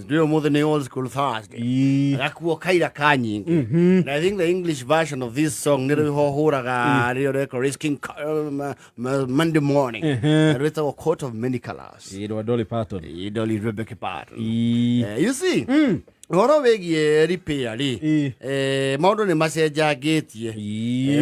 Ndio mũthĩ nĩ old school Thursday. Gakuo kaira ka nyingĩ. And I think the English version of this song nĩ rĩho hũraga rĩrĩa ũreka risking Monday morning. Rwĩtagwo Coat of Many Colors. Rwa Dolly Parton. Ĩ, Dolly Rebecca Parton. You see, ũhoro wĩgiĩ repair rĩ, maũndũ nĩ macenjangĩtie.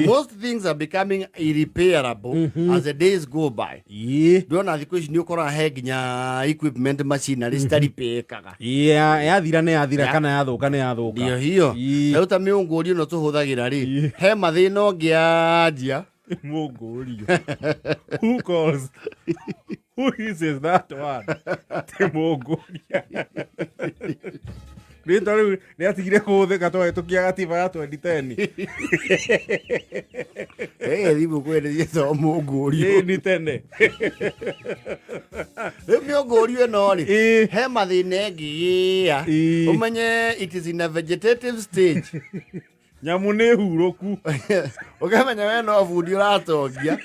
Most things are becoming irrepairable as the days go by. Ndĩrona thikũ ici nĩ ũkoraga he nginya equipment machinery citaripĩkaga. Yathira nĩ yathira kana yathũka nĩ yathũka. Ndio hiyo. Rĩu ta mĩũngũri ĩno tũhũthagĩra rĩ, he mathĩna ũngĩanjia. Mũngũrio. Who calls? Who uses that word? Ti mũngũria. Rĩtwa rĩu rĩatigire kũhũthĩka twahĩtũkia gatiba ya 2010. Ĩ thimũ kwendithia to mũngũrio. Ĩ nĩ tene. Rĩu mĩũngũrio ĩno rĩ, he mathĩna ĩngĩgĩa. Ũmenye it is in a vegetative stage. Nyamũ nĩ hurũku. Ũkamenya we no bundi ũratongia.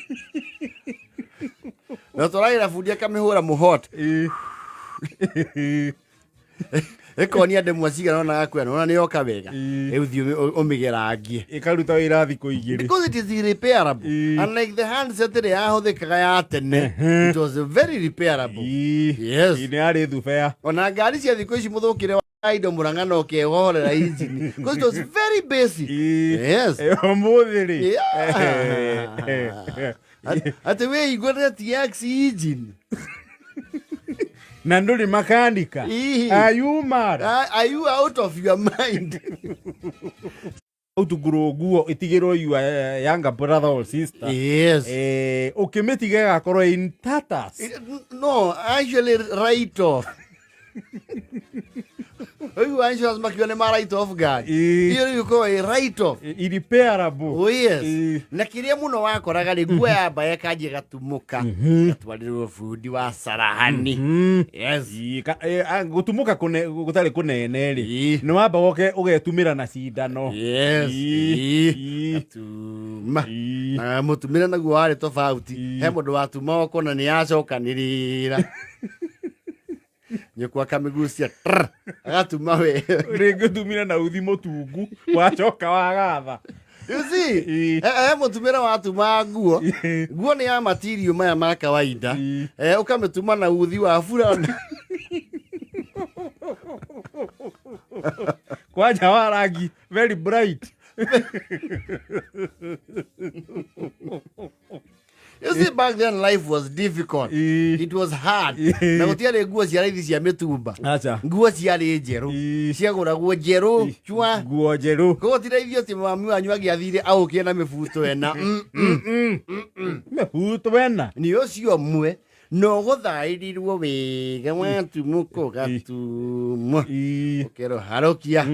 Na tũragĩra bundi akamĩhũra mũhot. Ĩkonia ndemwa cigana ona gakwĩra nĩwona nĩ yoka wega. Rĩu thiĩ ũmĩgerangie. Ĩkaruta wĩra thikũ igĩrĩ. Because it is irrepairable. Unlike the handset ĩrĩa yahũthĩkaga ya tene, it was very repairable. Yes. Nĩ yarĩ thubea. Ona ngari cia thikũ ici mũthũkĩre wa indo Murang'a no kehohorera injini. Because it was very basic. Yes. Ũmũthĩ rĩ. Yeah. Atĩ wĩiguĩre TX engine. Na ndũrĩ makanika. Ii. Are you mad? Are you out of your mind? Utugurwo nguo ĩtigĩrwo your younger brother or sister. Yes. Ũkĩmĩtiga ĩgakorwo in tatters. No, actually write off. Rĩu insurance makiuga nĩ ma write off ngari. Iyo rĩu ĩkoragwo ĩ write off. Irrepairable. Oh yes. Na kĩrĩa mũno wakoraga rĩ nguo yamba ĩkanjia ĩgatumũka. Ĩgatwarĩrwo bundi wa carahani. Yes. Gũtumũka gũtarĩ kũnene rĩ, nĩ wamba woke ũgetumĩra na cindano. Yes. Gatuma. Na mũtumĩre naguo warĩ tofauti. He mũndũ watuma ũkona nĩ yacokanĩrĩra. Nyũkwa akamĩgucia trrr, agatuma we. Rĩngĩ ũtumire na uthi mũtungu wacoka wagatha. You see? He mũtumĩre watuma nguo. Nguo nĩ ya material maya ma kawaida. Ũkamĩtuma na uthi wa burana. Kwanja wa rangi very bright. You see, back then life was difficult. It was hard. Na gũtiarĩ nguo cia raithi cia mĩtumba. Acha. Nguo ciarĩ njerũ. Ciagũragwo njerũ chua. Nguo njerũ. Koguo ti raithi atĩ mami wanyu angĩathire aũkie na mĩbuto ĩna. Mĩbuto ĩna. Nĩ ũcio ũmwe na ũgũthaĩrirwo wega watumũka ũgatumwo ũkerwo harũkia.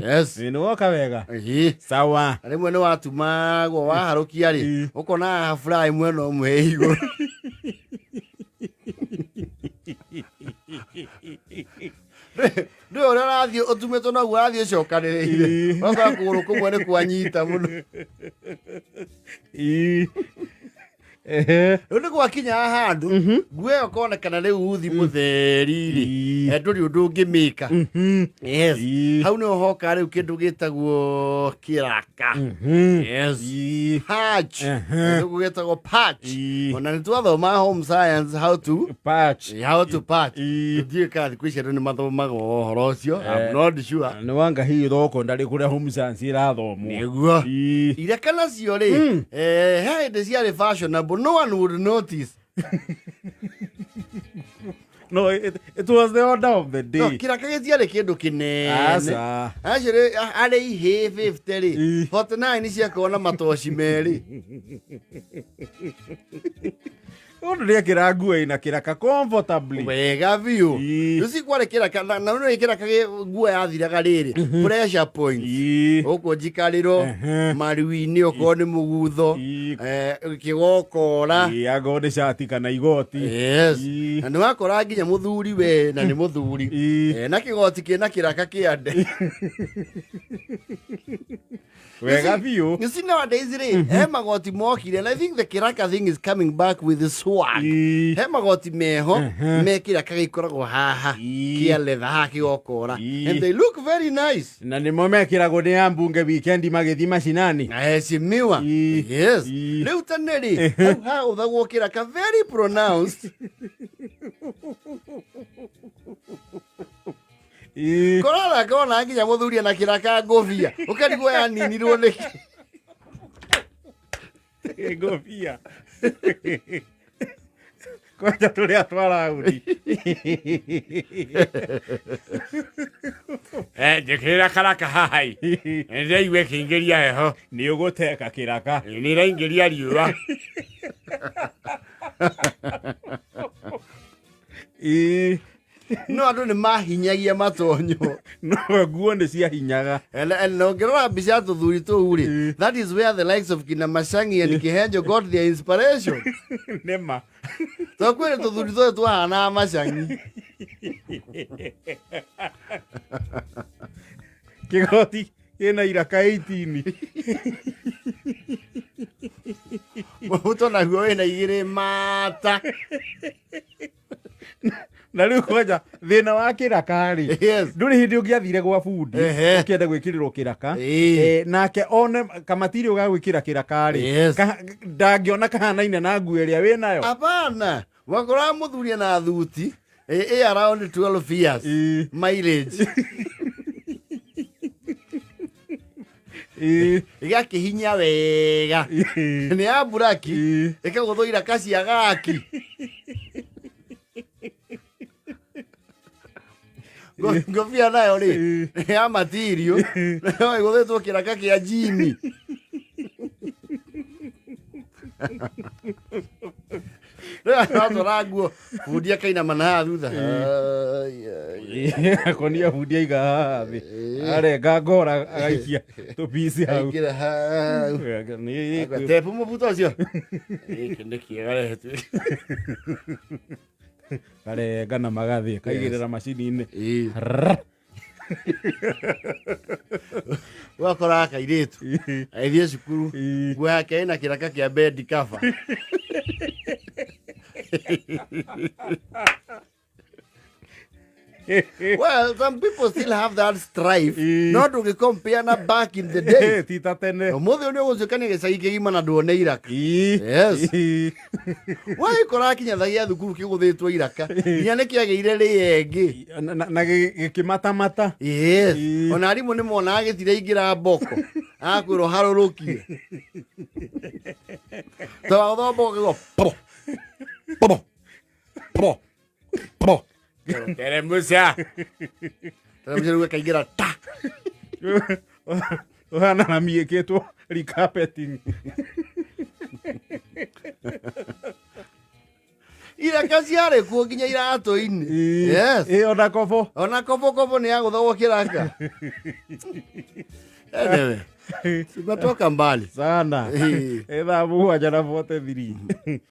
Yes. Nĩ woka wega. Ĩĩ. Sawa. Na rĩmwe nĩ watumagwo waharũkia rĩ, ũkona haha fly mwena ũmwe ĩ igũrũ. Ndũĩ ũrĩa ũrathiĩ ũtumĩtwo noguo ũrathiĩ ũcokanĩrĩire. Ũgakora kũgũrũ kũmwe nĩ kwanyita mũno. Rĩu nĩ gwakinyaga handũ nguo ĩyo konekana rĩu uthi mũtheri rĩ, ndũrĩ ũndũ ũngĩmĩka. Yes. Hau nĩho hoka rĩu kĩndũ gĩtagwo kĩraka. Yes. Patch. Gĩthũngũ gĩtagwo patch. Ona nĩ twathoma home science how to patch. How to patch. Ndiũĩ kana thikũ ici andũ nĩ mathomaga ũhoro ũcio. I'm not sure. Nĩ wanga hihi thoko ndarĩ kũrĩa home science ĩrathomwo. Nĩguo. Ireka nacio rĩ, he hĩndĩ ciarĩ fashionable, no one would notice. No, it was the order of the day. No, kĩraka gĩtiarĩ kĩndũ kĩnene. Aca. Actually, arĩ ihĩ 50 rĩ, 49 ciakorwo na matoci merĩ. Mũndũ nĩekĩra nguo ĩna kĩraka comfortably. Wega biũ. Rĩu ci kwarĩ kĩraka na nĩ kĩraka nguo yathiraga rĩrĩ, pressure point. Gũkũ njikarĩro, maru-inĩ okorwo nĩ mũgutho, kĩgokora. Angorwo nĩ cati kana igoti. Yes. Na nĩ wakora nginya mũthuri we na nĩ mũthuri. Na kĩgoti kĩna kĩraka kĩa nde. Wega biũ. You see nowadays rĩ, he magoti mokire, and I think the kiraka thing is coming back with the swag. He magoti meho me kiraka gĩkoragwo haha kĩa leather haha kĩgokora, and they look very nice. Na nĩmo mekĩragwo nĩ ambunge wikendi magĩthiĩ macinani. Aheshimiwa. Yes. Rĩu tene rĩ, hau hagũthagwo kĩraka very pronounced. Korora kona nginya mũthuri na kĩraka ngũbia, ũkarigwo yaninirwo nĩkĩ. Ngũbia kwanja tũrĩa twa raũndi. Njĩkĩrĩra karaka haha ĩ. Nĩndĩraigua ĩkĩingĩria heho. Nĩ ũgũteka kĩraka. Nĩĩraingĩria riũa. No andũ nĩ mahinyagia matonyo. No nguo nĩ ciahinyaga. And ũngĩrora mbica ya tũthuri tũu rĩ, that is where the likes of kina Machangi and Kihenjo got their inspiration. Nĩma. To kwĩrĩ tũthuri tũtũ twahanaga Machangi. Kĩgoti kĩna iraka 18. Mũbuto naguo wĩna igĩrĩ mata. Na rĩu kwanja thĩna wa kĩraka rĩ, ndũrĩ hĩndĩ ũngĩathire gwa bundi ũkĩenda gwĩkĩrĩrwo kĩraka, nake one kamatirio ga gwĩkĩra kĩraka rĩ, ndangĩona kahanaine na nguo ĩrĩa wĩnayo. Hapana, wakoraga mũthuri na thuti ĩ around 12 years mileage. Ĩgakĩhinya wega nĩ ya mburaki, ĩkagũthwo iraka cia gaki. Ngobia nayo rĩ, nĩ ya matirio, nayo ĩgũthĩtwo kĩraka kĩa jini. Rĩu atwara nguo bundi akainama na haha thutha. Ai, ai. Akonia bundi aiga haha thĩ, arenga ngora agaikia tũpici hau. Aingĩra hau. Tebu mũbuto ũcio gĩkĩ nĩ kĩega rehetwe. Karenga na magathiĩ kaigĩrĩra macini-inĩ. Ũgakora kairĩtu agĩthiĩ cukuru, nguo yake ĩna kĩraka kĩa bed cover. Well, some people still have that strife. No ndũngĩcompare na back in the day. Ti ta tene. Ũmũthĩ ũyũ nĩ ũgũtuĩkania gĩcagi kĩgima na nduone iraka. Yes. Waikora kinyathagia thukuru kĩgũthĩtwo iraka. Nginya nĩ kĩagĩire rĩengĩ. Na gĩkĩmatamata. Yes. Ona arimũ nĩ monaga gĩtiraingĩra mboko. Akwĩrwo harũrũkie. Tondũ mboko kĩgo po. Po. Po. Po. Teremusha. Teremusha rĩu ĩkaingĩra ta. Ũhana na miĩkĩtwo recarpeting. Iraka ciarĩ kuo nginya iratũ-inĩ. Yes. Ona kobo. Ona kobo kobo nĩ yagũthagwo kĩraka. Anyway, tumetoka mbali sana. Thaa 7:43.